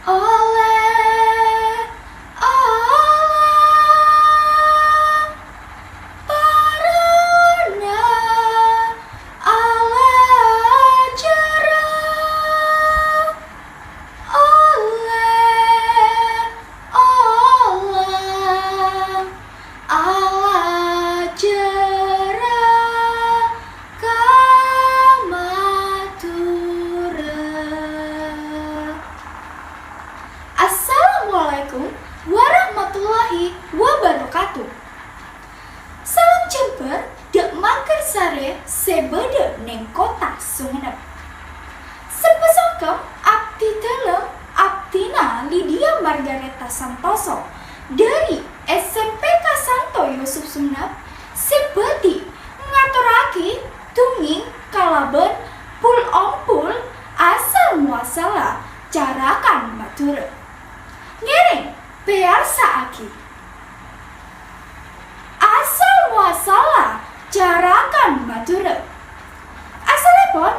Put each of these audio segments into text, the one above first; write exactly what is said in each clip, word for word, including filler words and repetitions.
Ollè, ollè, parona alajârâ. Ollè, ollè, alajârâ ka Madhurâ. Assalamualaikum warahmatullahi wabarakatuh. Salam jembhâr dâ' Manggarsarè sè bâdâ neng kottha Songennep. Sè pasongkem abdhi dhâlem, abdhina Lydia Margareta Santoso dâri S M P K Santo Yusuf Songennep sè bhâdhi ngatorraghi dhungngèng kalabân pol-ompol asal mowasalla carakan Madhurâ. Ngèrèng, pèyarsa'aghi. Asal mowasalla carakan Madhurâ. Asallèpon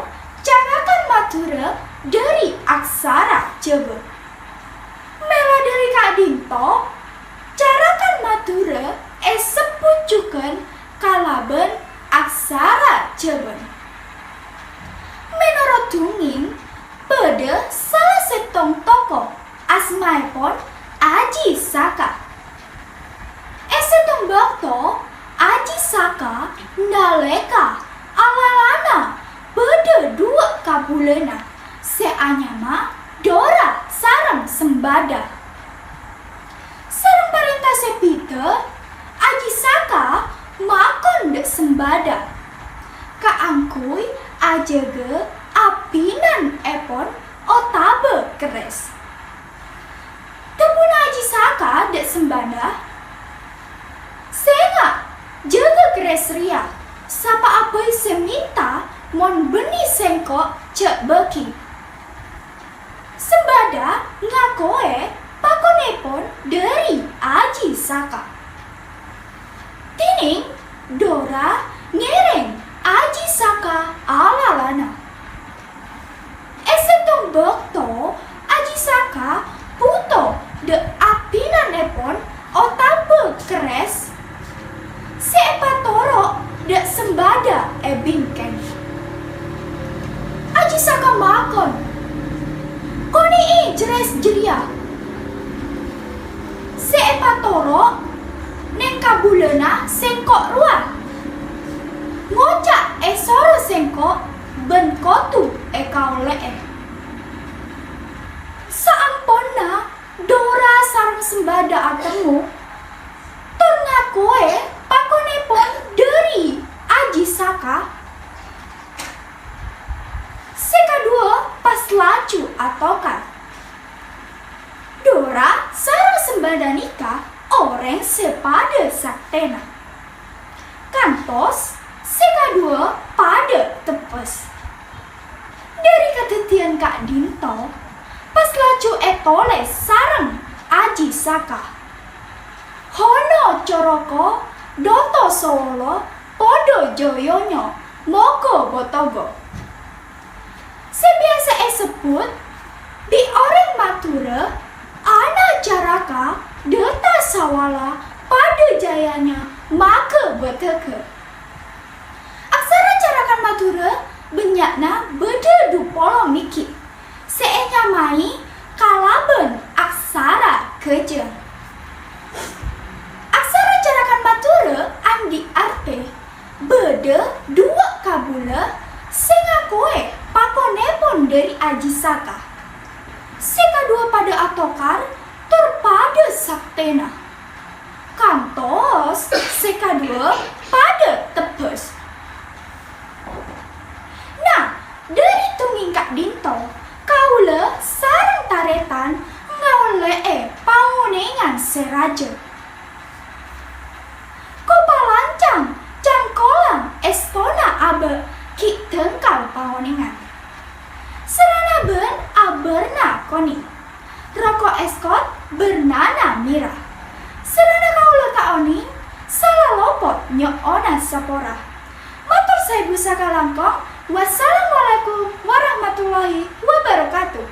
carakan Madhurâ dâri aksara Jhâbâ. Mèla dâri ka'dinto, carakan Madhurâ èsebbhut jhughân kalabân aksara Jhâbâ. Mènorot dhungngèng, bâdâ sala sèttong toko, asmaèpon Aji Saka. È sèttong bâkto, Aji Saka nalèka alalana bâdâ duwâ' kabulâna sè anyama Dora sareng Sembada. Sareng parènta sè bhidhâ, Aji Saka makon dâ' Sembada kaangghuy ajâgâ abinanèpon otabâ kerrès. Dhâbuna Aji Saka dâ' Sembada, "Sènga' jâgâ kerrès rèya, sapa'a bhâi sè mènta mon bânnè sèngko' jhâ' bâghi." Sembada ngakowè pakonèpon dâri Aji Saka. Dhinèng Dora ngèrèng Aji Saka alalana. È sèttong bâkto, Aji Saka bhuto dâ' abinanèpon otabâ kerrès sè èpatoro' dâ' Sembada è bingkèng. Aji Saka makon, "Konè'è kerrès jârèya sè èpatoro' neng kabulâna sèngko' rowa. Ngoca' èsoro sèngko' bân kodhu èkaollè'è." Saamponna Dora sareng Sembada atemmo, tor ngakowè pakonèpon dâri Aji Saka, sè kaduwâ pas laju atokar. Dora sareng Sembada nèka orèng sè padâ saktèna. Kantos sè kaduwâ padâ tebbhâs. Dâri kadhâddhiyân ka'dinto, pas laju ètolès sareng Aji Saka, "Hono coroko, doto sowolo, podo joyonyo, mogo botogo." Sè biyasa èsebbhut bi' orèng Madhurâ, "Ana caraka, data sawala, padâ jayanya, maga bâdâgâ." Aksara carakan Madhurâ bânnya'na bâdâ dhu polo mèghi', sè ènyamaè kalabân aksara ghâjâng. Aksara carakan Madhurâ andi' artè bâdâ duwâ' kabulâ sè ngakowè pakonèpon dâri Aji Saka. Sè kaduwâ padâ atokar tor padâ saktèna. Kantos sè kaduwâ padâ tebbhâs. Nah, dâri dhungngèng ka'dinto, kaulâ sareng tarètan ngaollè'è pangonèngan sè rajâ. Kopalancang, cangkolang, èstona abâ' ghi' dhângkal pangonèngan. Sèrana bân abârna konèng. Roko' èskot bârnana mèra. Sèrana kaulâ ta' onèng, sala lopot nyo'ona sapora. Mator saèbu sakalangkong. Wassalamualaikum warahmatullahi wabarakatuh.